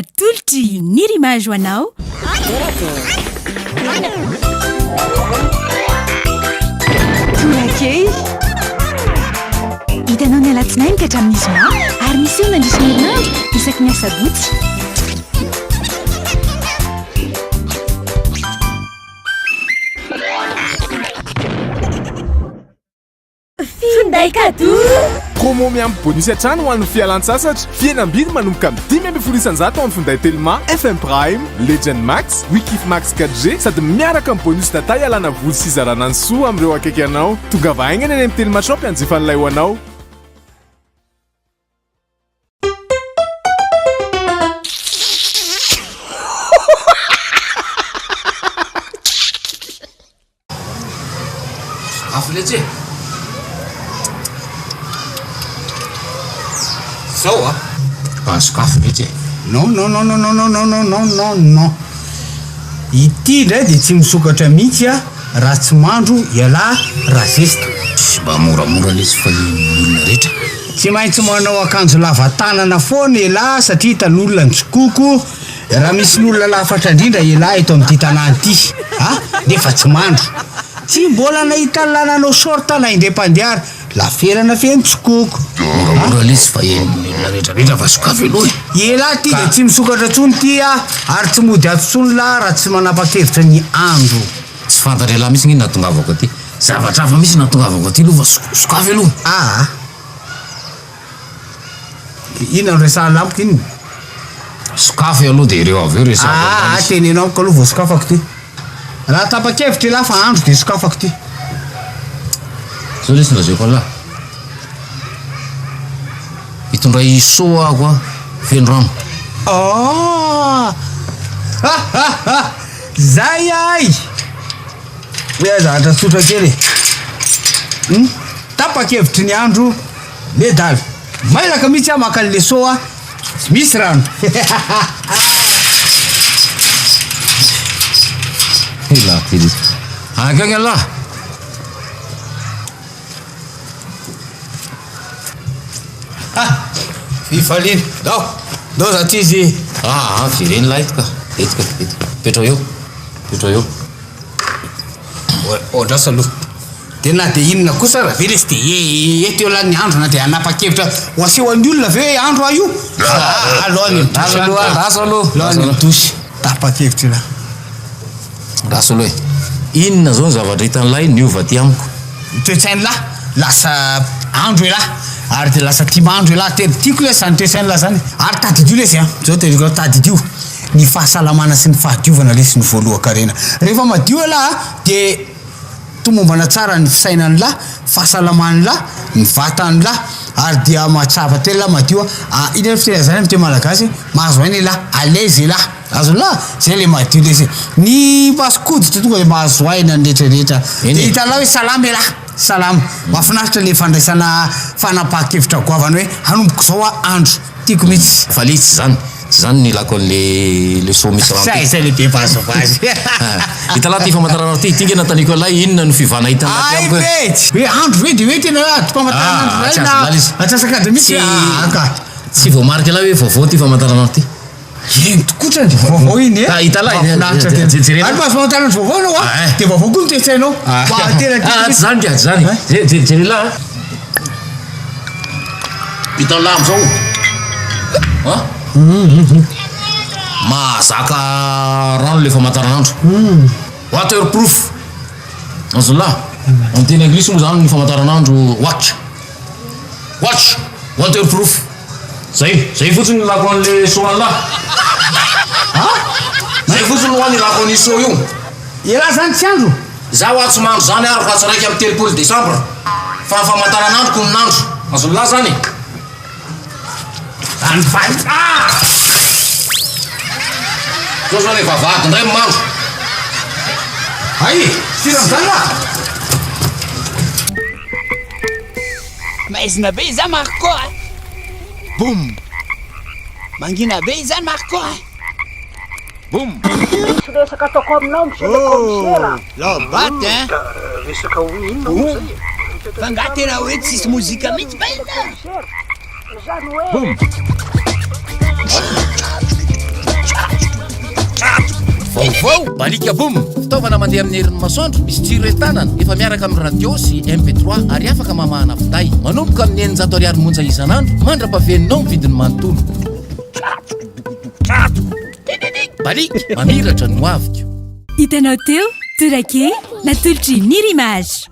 Atolotry Nirimage ho anao. Torakely. Hitanao ny alatsinainy ka hatramin'ny zoma ary miseho mandritra ny herinandro isaky ny asabotsy. Finday cadeau! Promo miampy bonus hatrany ho an'ny fialan-tsasatra. Fihenam-bidy manomboka amin'ny 15% ao amin'ny finday Telma, FM Prime, Legend Max, Wikif Max 4G sady miaraka amin'ny bonus data hialana voly sy hizarana ny soa amin'ireo akaiky anao. Tongava haingana eny amin'ny Telma Shop hanjifa an'ilay ho anao. Sokafo letsy e! Zao a! Mba sokafo letsy e! Non non non non non non non non non non Ity indray dia tsy misokatra mihitsy a raha tsy mandro ialahy Razesta. Mba moramora lesy fa ny olona rehetra. Tsy maintsy manao akanjo lava tanana foana elah satria hitan'olona ny tsikoko. Raha misy ny olona lafatra indrindra elah eto amin'ity tanàna ity a! Nefa tsy mandro. Tsy mbola nahita an'lah nanao short na indray mpandeha ary laferana feno tsikoko. Moramora lesy fa henon'ny olona rehetra rehetra fa sokafy aloha e! Elah ity dia tsy misokatra intsony ity a! Ary tsy mody ato intsony lah raha tsy manapa-kevitra ny andro. Tsy fantatr'elah mihitsy nge ny nahatongavako aty. Zavatra hafa mihitsy nahatongavako aty aloha fa sokafy aloha. Aa! Inona no resahan'lah amiko inona? Sokafy aloha dia ireo avy eo resahako amin'lah izy. Aa teneno amiko aloha vao sokafako ity. Raha tapa-kevitra elah fa andro dia sokafako ity. Zao lesy no lazaiko an'lah. Hitondray seau aho a, feno rano. Aa! Ha ha ha! Zay ay! Hoe zavatra tsotra kely e. Hum, tapa-kevitry ny andro ledala. Mailaka mihitsy aho maka an'le seau a, tsy misy rano. Elah ty lesy. Akaiky an'lah. Ha! Fifaliana. Ndao, ndao za ty izy. Ah, ah, vereno lahy eto ka. Eto ka, eto. Petrao eo. Petrao eo. Ohatrasa aloha. Dia na dia inona kosa ara ve lesy dia eto eo lahy ny andro na dia hanapa-kevitra ho asehon'ny olona ve hoe andro aho io? Ah, aloha ny douche. Aloha, andraso aloha. Aloha ny douche. Tapa-kevitra io lahy. Andraso aloha e. Inona izao ny zavatra hitan'lahy niova aty amiko? Ny toe-tsain'lah lasa andro elah ary dia lasa tia mandro elah tena tiako lesy zany toe-tsain'lah zany ary tadidio lesy an, zao teneniko anao tadidio ny fahasalamana sy ny fahadiovana lesy no voalohan-karena rehefa madio elah dia tomombana tsara ny fisainan'lah, fahasalaman'lah, ny vatan'lah ary dia mahatsapa tena elah madio a, inona ny fitenenana zany amin'ny teny malagasy mahazo aina elah, à l'aise elah. Azonao? Zay le madio lesy e. Ny mason-koditra tonga de mahazo aina ny rehetra rehetra. Eny De e. hitanao hoe salama elah, salama. Mahafinaritra le fandraisana fanapahan-kevitra goavana hoe hanomboka izao aho andro. Tiako mihitsy. Fa le izy tsy zany, tsy zany ny ilako an'le le seau misy rano Zay ty. zay le be vazivazy. Hitanao ty famantaranandro ty, ity nge nanontaniako an'lah inona no fiovana hitanao aty Hay amiko e. ve! Hoe andro ve de hoe tena hoe adim-pamantaranandro Ah, iray tsy na azon'lah izy. antsasak'adiny mihitsy Tsy hoe ah ka. tsy voamarika lah hoe vaovao ty famantaranandro ty. Eny tokotrany, vaovao iny e. Ah, hita lahy, Mahafinaritra tena. jerena. Ary mahazo famantarana vaovao ianao a, Ah, eh. dia vaovao koa ny toe-tsainao. Ah, Mba tena tiako ah, tsy mihitsy. zany ka, tsy zany. Eh? Je- je- Jereo lahy a. Hitanao lahy amizao. Ah? Mahazaka rano le famantaranandro. Waterproof. Azonao lahy. Amin'ny teny anglisy moa zany ny famantaranandro watch. Watch! Waterproof. Zay, zay fotsiny no ilako an'le seau an'lah. Ah! Zay fotsiny hoa no ilako an'io seau io. Elah zany tsy andro? Za hoa tsy mandro zany ary fa tsy 31 décembre fa ny famantaranandroko no nandro. Azon'lah zany? Zany valy ah! Zao zao le vavahady ndray no mandro. Hay! Firy am'zany lah? Maizina be izany Marco a! Boum! Mangina be izany Marco a! Boum! Misy resaka ataoko aminao monsieur le commissaire a! Laobaty hein! Resaka ho inona moa Boum! zay e? Fa nga tena hoe tsisy mozika mihitsy bainina? Zany hoe. Boum! Baliaka Boom! Fitaovana mandeha amin'ny herin'ny masoandro, misy jiro entanana, efa miaraka amin'ny radio sy MP3 ary afaka mamahana finday. Manomboka amin'ny 600 ariary monja isan'andro mandra-pahaveninao ny vidiny manontolo. Baliaka, mamiratra ny hoaviko. Hitanao teo, Torake, natolotr'i Nirimage.